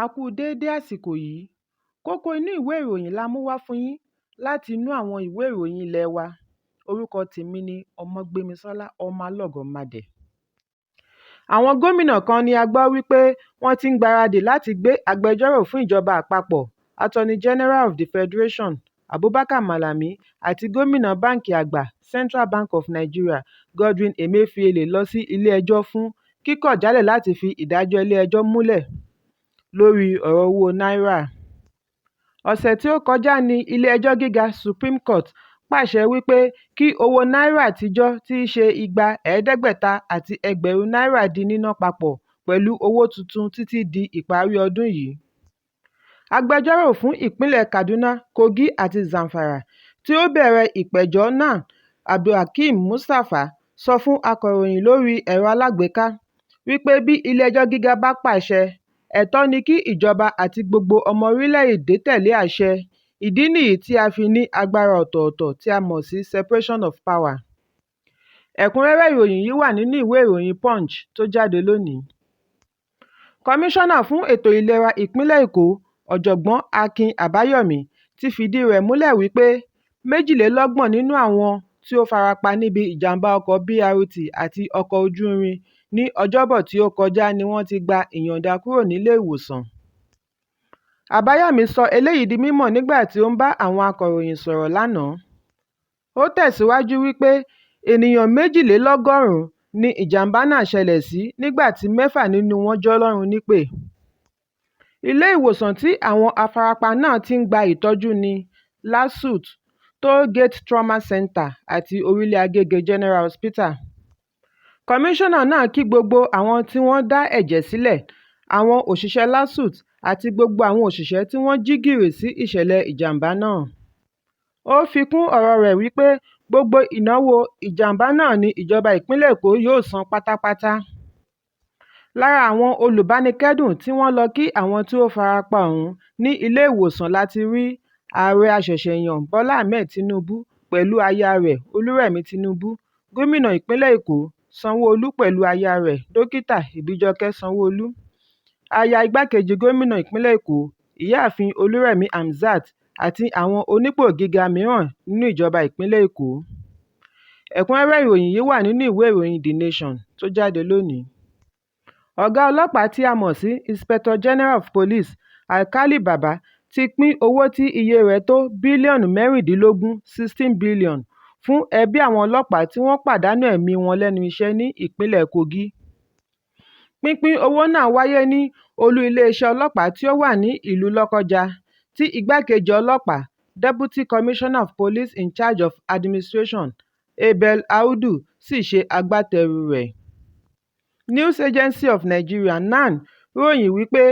A kú déédé àsìkò yìí. Kókó inú ìwé ìròyìn la mú wá fún yín láti inú àwọn ìwé ìròyìn ilé wa. Orúkọ tèmi ni Ọmọgbémisọ́lá Ọmọlọ́gọ̀mádẹ. Àwọn gómìnà kan ni a gbọ́ wípé wọ́n ti ń gbaradì láti gbé agbẹjọ́rò fún ìjọba àpapọ̀ Attorney General of the Federation Abubakar Malami àti gómìnà Báǹkì Àgbà Central Bank of Nigeria Godwin Emefiele lọ sí ilé ẹjọ́ fún kíkọ̀ jálẹ̀ láti fi ìdájọ́ ilé ẹjọ́ múlẹ̀ lórí ọ̀rọ̀ owó náírà. Ọ̀sẹ̀ tí ó kọjá ní ilé ẹjọ́ gíga Supreme Court pàṣẹ wípé kí owó náírà àtijọ́ tí í ṣe igba, ẹ̀ẹ́dẹ́gbẹ̀ta àti ẹgbẹ̀rún náírà di níná papọ̀ pẹ̀lú owó tuntun títí di ìparí ọdún yìí. Agbẹjọ́rò fún ìpínlẹ̀ Kaduna, Kogi àti Zamfara tí ó bẹ̀rẹ̀ ìpẹ̀jọ́ náà Abdulhakeem Mustapha sọ fún akọ̀ròyìn lórí ẹ̀rọ alágbèéká wípé bí ilé ẹjọ́ gíga bá pàṣẹ, ẹ̀tọ́ ni kí ìjọba àti gbogbo ọmọ orílẹ̀ èdè tẹ̀lé àṣẹ, ìdí nìyí tí a fi ní agbára ọ̀tọ̀ọ̀tọ̀ tí a mọ̀ sí separation of power. Ẹ̀kúnrẹ́rẹ́ ìròyìn yìí wà nínú ìwé ìròyìn Punch tó jáde lónìí. Kọmíṣánná fún ètò ìlera ìpínlẹ̀ Èkó Ọ̀jọ̀gbọ́n Akin Àbáyọ̀mí ti fìdí rẹ̀ múlẹ̀ wípé 22 nínú àwọn tí ó farapa níbi ìjàm̀bá ọkọ̀ BRT àti ọkọ̀ ojú irin ní Ọjọ́bọ̀ tí ó kọjá ní wọ́n ti gba ìyọ̀ǹda kúrò nílé ìwòsàn. Àbáyọ̀mí sọ eléyìí di mímọ̀ nígbà tí ó ń bá àwọn akọ̀ròyìn sọ̀rọ̀ lánàá. Ó tẹ̀síwájú wípé ènìyàn 102 ni ìjàm̀bá náà ṣẹlẹ̀ sí nígbà tí mẹ́fà nínú wọn jọlọ́run nípè. Ilé ìwòsàn tí àwọn afarapa náà ti ń gba ìtọ́jú ní LASUTH, Toll Gate Trauma Centre àti Orílẹ̀ Agége General Hospital. Kọmíṣánná náà kí gbogbo àwọn tí wọ́n dá ẹ̀jẹ̀ sílẹ̀, àwọn òṣìṣẹ́ LASUTH àti gbogbo àwọn òṣìṣẹ́ tí wọ́n jí gìrì sí ìṣẹ̀lẹ̀ ìjàm̀bá náà. Ó fi kún ọ̀rọ̀ọ rẹ̀ wípé gbogbo ìnáwó ìjàm̀bá náà ni ìjọba ìpínlẹ̀ Èkó yóò san pátápátá. Lára àwọn olùbánikẹ́dùn tí wọ́n lọ kí àwọn tí ó farapa ọ̀hún ní ilé-ìwòsàn la ti rí Ààrẹ àṣẹ̀ṣẹ̀yàn Bọ́lá Ahmed Tinubu pẹ̀lú aya rẹ̀ Olúrẹ̀mí Tinubu, Gómìnà ìpínlẹ̀ Èkó, Sanwó-Olú pẹ̀lú aya rẹ̀ Dókítà Ìbíjọkẹ́ Sanwó-Olú, aya igbákejì gómìnà ìpínlẹ̀ Èkó, Ìyáàfin Olúrẹ̀mí Hamzat àti àwọn onípò gíga mìíràn nínú ìjọba ìpínlẹ̀ Èkó. Ẹ̀kúnrẹ́rẹ́ ìròyìn yìí wà nínú ìwé ìròyìn The Nation tó jáde lónìí. Ọ̀gá ọlọ́pàá tí a mọ̀ sí Inspector General of Police Alkali Baba ti pín owó tí iye rẹ̀ tó bílíọ̀nù mẹ́rìndínlógún 16 billion fún ẹbí àwọn ọlọ́pàá tí wọ́n pàdánù ẹ̀mí wọn lẹ́nu iṣẹ́ ní ìpínlẹ̀ Kogi. Pínpín owó náà wáyé ní olú iléeṣẹ́ ọlọ́pàá tí ó wà ní ìlú Lọ́kọ́ja tí igbákejì ọlọ́pàá Deputy Commissioner of Police in charge of Administration Abel Audu sì ṣe agbátẹrùu rẹ̀. News Agency of Nigeria (NAN) ròyìn wípé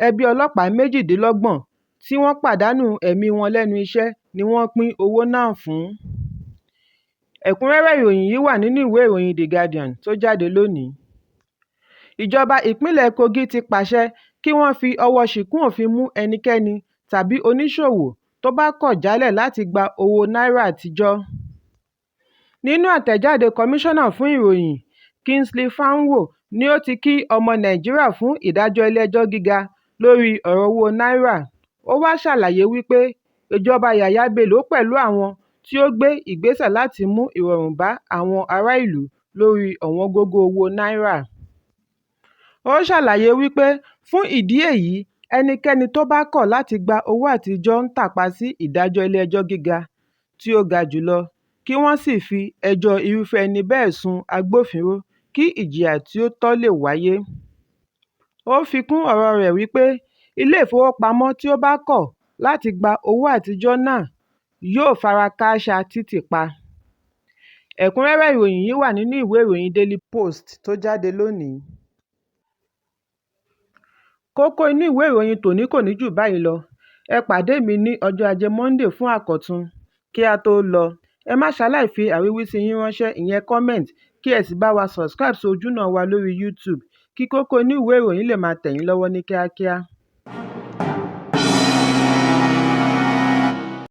ẹbí ọlọ́pàá 28 tí wọ́n pàdánù ẹ̀mí wọn lẹ́nu iṣẹ́ ni wọ́n pín owó náà fún. Ẹ̀kúnrẹ́rẹ́ ìròyìn yìí wà nínú ìwé ìròyìn The Guardian tó jáde lónìí. Ìjọba ìpínlẹ̀ Kogi ti pàṣẹ kí wọ́n fi ọwọ́ ṣìkún òfin mú ẹnikẹ́ni tàbí oníṣòwò tó bá kọ̀ jálẹ̀ láti gba owó náírà àtijọ́. Nínú àtẹ̀jáde Kọmíṣánná fún Ìròyìn, Kingsley Fanwo ni ó ti kí ọmọ Nàìjíríà fún ìdájọ́ ilé ẹjọ́ gíga lórí ọ̀rọ̀ owó náírà. Ó wá ṣàlàyé wípé ìjọba Yahaya Bello pẹ̀lú àwọn tí ó gbé ìgbésẹ̀ láti mú ìrọ̀rùn bá àwọn ará ìlú lórí ọ̀wọ́ngógó owó náírà. Ó ṣàlàyé wípé fún ìdí èyí ẹnikẹ́ni tó bá kọ̀ láti gba owó àtijọ́ ń tàpá sí ìdájọ́ ilé ẹjọ́ gíga tí ó ga jù lọ, kí wọ́n sì fi ẹjọ́ irúfẹ́ ẹni bẹ́ẹ̀ sun agbófinró kí ìjìyà tí ó tọ́ lè wáyé. Ó fi kún ọ̀rọ̀ọ rẹ̀ wípé ilé ìfowópamọ́ tí ó bá kọ̀ láti gba owó àtijọ́ náà yóò fara kááṣá títì pa. Ẹ̀kúnrẹ́rẹ́ ìròyìn yìí wà nínú ìwé ìròyìn Daily Post tó jáde lónìí. Kókó inú ìwé ìròyìn tòní kò ní jù báyìí lọ. Ẹ pàdé mi ní ọjọ́ Ajé Monday fún àkọ́tún. Kí á tó lọ, ẹ má ṣaláì fi àríwísí yín ránṣẹ́ ìyẹn comment kí ẹ sì bá wa subscribe sí ojúnà wa lórí YouTube kí kókó inú ìwé ìròyìn lè máa tẹ̀ yín lọ́wọ́ ní kíákíá.